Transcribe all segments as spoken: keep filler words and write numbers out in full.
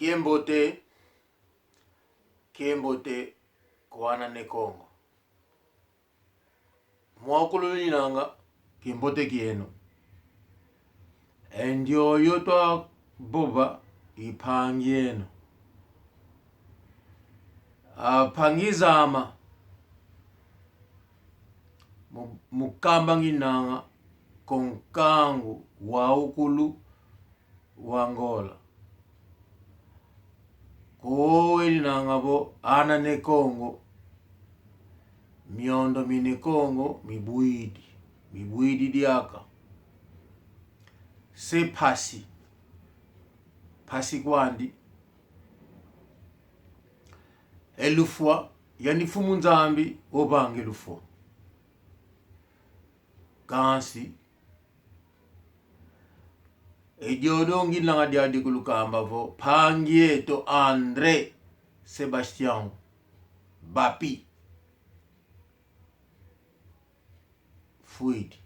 Kiambote, kiambote kwa ana Ne Kongo. Mwa kulu nginanga, kiambote kieno. E ndioyo twavova i mpangi eno. A mpangi zama, mu-, mu kamba nginanga kwa nkangu wa ukulu wa Angola. Ko eninanga vo ana Ne Kongo, miondo mi Ne Kongo mibwidi, mibwidi diaka. Se mpasi, mpasi kwandi. E lufwa, yandi Mfumu Nzambi ovanga e lufwa. Kansi, e diodio nginanga diadi kulukamba vo mpangi eto André Sébastien Bapi fwidi.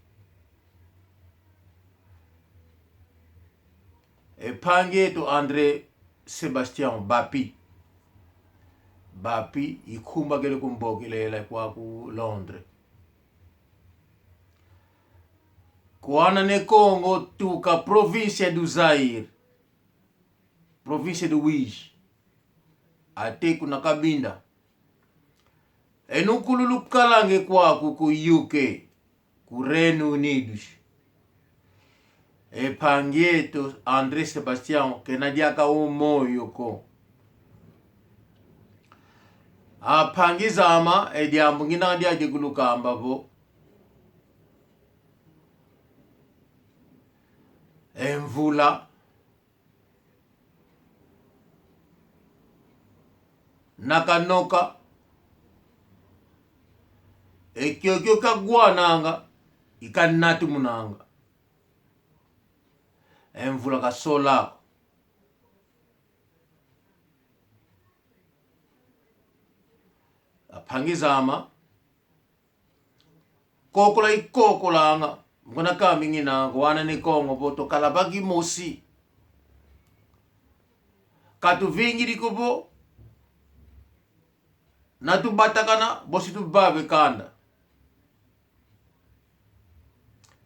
E mpangi eto André Sébastien Bapi. Bapi i nkumbu akele kumbokelela kwaku Londres. Kwa ana Ne Kongo tuka província do Zaire, província do Uíge, até kuna Cabinda. Eno kulu lukalanga kwaku ku U K, ku Reino Unidos. E mpangi eto André Sébastien kena diaka o moyo ko. A mpangi zama, e diambu nginanga diadi kulukamba vo e mvula na kanoka, e kiokio kawananga, i kanatumunanga. E mvula kasola ko. A mpangi zama, kokola ikokolanga, mu kuna kamba nginanga kwa ana Ne Kongo vo twakala va kimosi. Ka tuvingidi ko vo na tubatakana, bosi tuvava e kanda.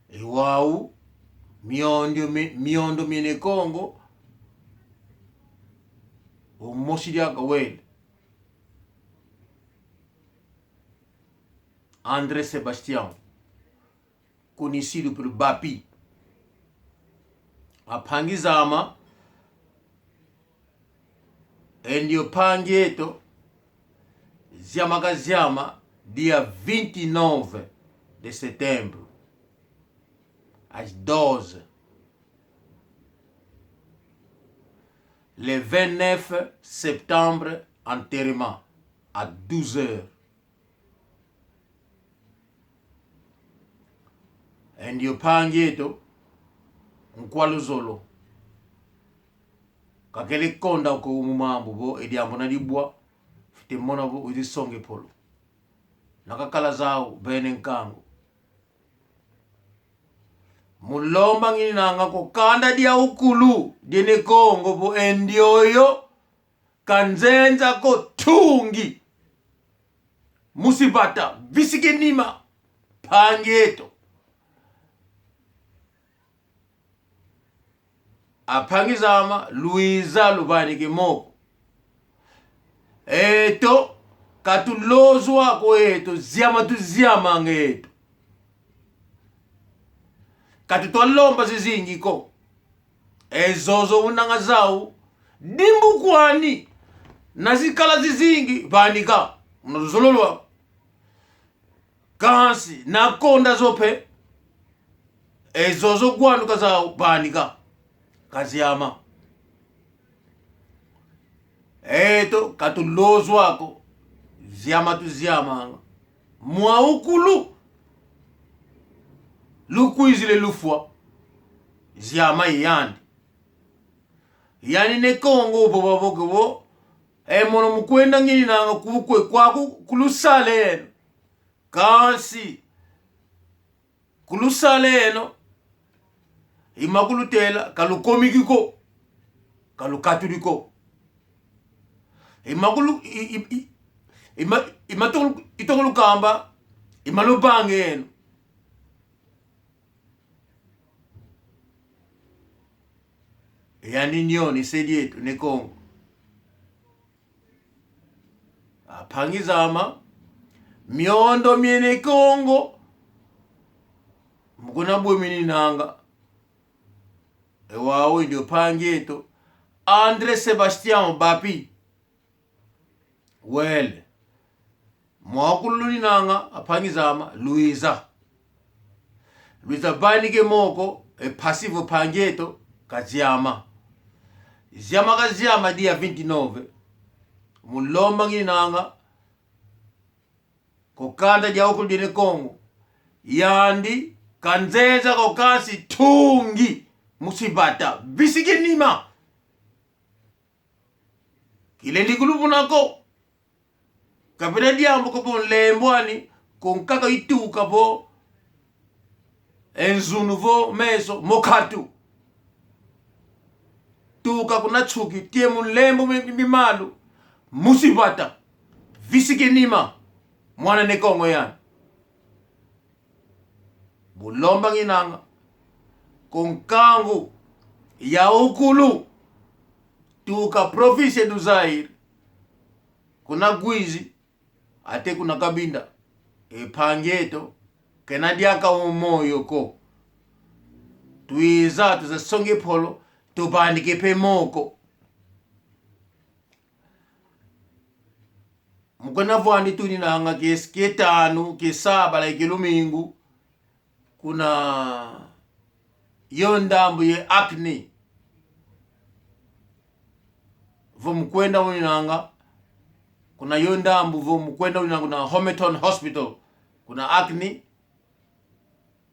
E wau, miondo mi-, miondo mi Ne Kongo, o mosi diaka wele. André Sébastien, conhecido por Bapi. A mpangi zama, e ndio mpangi eto, ziama kaziama, dia vinte e nove de setembro, às doze. Le vingt-neuf septembre, enterrement, à douze heures. E ndio mpangi eto, nkwa luzolo. Kakele konda ko mu mambu vo e diambu na dibwa, fwete mona vo wizi songa e mpolo. Na kakala zau vene nkangu. Mu lomba nginanga kwa kanda dia ukulu dia Ne Kongo vo e ndioyo kanzenza ko, tungi. Musi vata, visika e nima, mpangi eto. A mpangi zama, luiza luvanika e moko. Eto, ka tulozwa ko eto, ziama tuziamanga eto. Ka tutwa lomba zizingi ko. E zozo unanga zau, dimbu kwani, na zikala zizingi, vanika, una luzolo lwa. Kansi, na konda zo mpe, e zozo gwanuka zau, vanika. Kaziama. Eto, ka tulozwa ko, ziama tuziamanga. Mwa ukulu lukwizila e lufwa, ziama i yandi. Yandi Ne Kongo ovova vo ke vo, e mono mu kwenda nginanga ku kwe kwaku ku lusala eno. Kansi, ku lusala eno, i ma kulutela, ka lukomiki ko, ka lukatudi ko. I makulu, i, i, i, i ma-, i matokolo, i tokolo kamba, i malubanga eno. Yani nioni se dieto Ne Kongo. Ampangi zame, miondo mia Ne Kongo, mu kuna bwe mininanga. E wau i ndio mpangi eto, André Sebastião Bapi. Wele. Mwa kulu luninanga, ampangi zame, lwiza. Lwiza vanika e moko, e mpasi vo mpangi eto kaziama. Ziama kaziama dia vinte e nove. Mu lomba ngininanga, ku kanda dia ukulu dia Ne Kongo. Yandi kanzenza ko, kansi tungi, musi vata, visiki nima. Kilendi kuluvuna ko. Ka vena diambu ko vo nlembo ani, ku nkaka ituka vo e nzunu vo meso, mo nkatu. Tuka kuna nsuki, tia mu nlembo mi, mi, mi malu, musi vata, visiki nima, mwana Ne Kongo yani. Mu lomba ngininanga, ku nkangu ya ukulu, tuka província do Zaire, kuna Uíge, até kuna Cabinda, e mpangi eto kena diaka o moyo ko. Twiza, tuzasonga e mpolo, tuvanika mpe moko. Mu kuna vwandi tuninanga kia, kia tanu, kia sabala, kia lumingu, kuna yo ndambu ye Hackney. Vo mu kwenda uninanga, kuna yo ndambu, vo mu kwenda uninanga, kuna Homerton Hospital, kuna Hackney.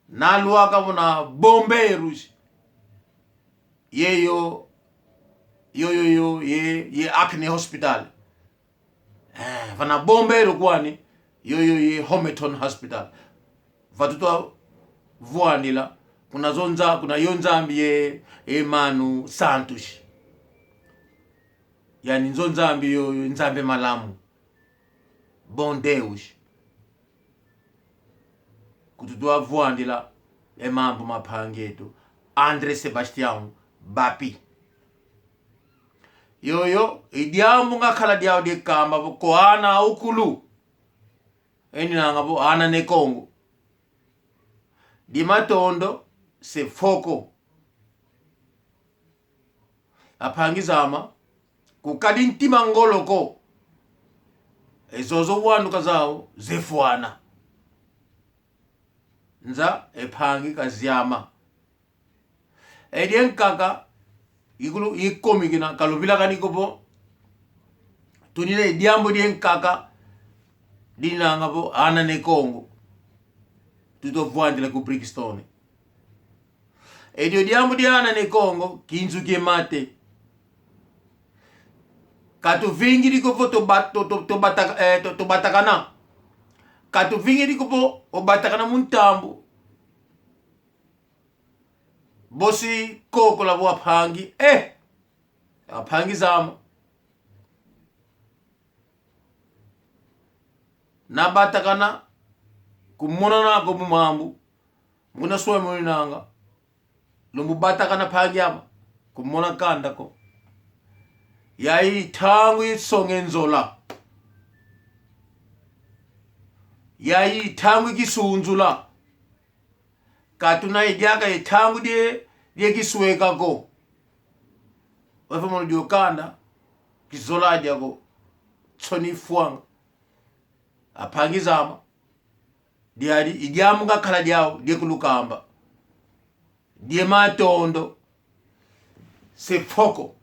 Na lwaka muna Bombeiros. Ye yo, yo, yo, yo, ye, ye Hackney Hospital. Eh, vana Bombeiros kwani, yo, yo, ye Homerton Hospital. Va tutwa vwandila, kuna zo nza-, kuna yo nzambi ye, ye Mano Santos. Yani nzo nzambi yo, yo nzambi malamu. Bom Deus. Ku tutwa vwandila e mambu ma mpangi eto, André Sebastião Bapi. Yoyo i diambu ngakala diau dia kamba vo kwa ana ukulu. Eninanga vo ana Ne Kongo. Di matondo, se mfoko. Ampangi zame, kukadi ntima ngolo ko. E zozo wandu kazau zefwana. Nza e mpangi kaziama. E dia nkaka, ikulu, ikomikina, ka luvilakani ko vo tunina e diambu dia nkaka, dinanga vo ana Ne Kongo. Tutwa vwandila ku Brixton. E dio diambu dia ana Ne Kongo, kinzuki e mate. Ka tuvingidi ko vo tuba-, tu-, tu-, tubataka-, eh, tu-, tubatakana. Ka tuvingidi ko vo ubatakana mu ntambu. Bosi kokola vo ampangi, eh, ampangi zame. Na batakana, kumonana ko mu mambu. Muna swe muninanga. Lumbu batakana mpangi ame, kumona kanda ko. Yayi ntangu isonga e nzola. Yayi ntangu kisunzula. Ka tuna ye diaka ye ntangu die, die kisweka ko. Wefa mono dio kanda, kizola diako, nsoni fwanga. Ampangi zame, diadi, i diambu ngakala diau, die kulukamba. Die matondo, se mfoko.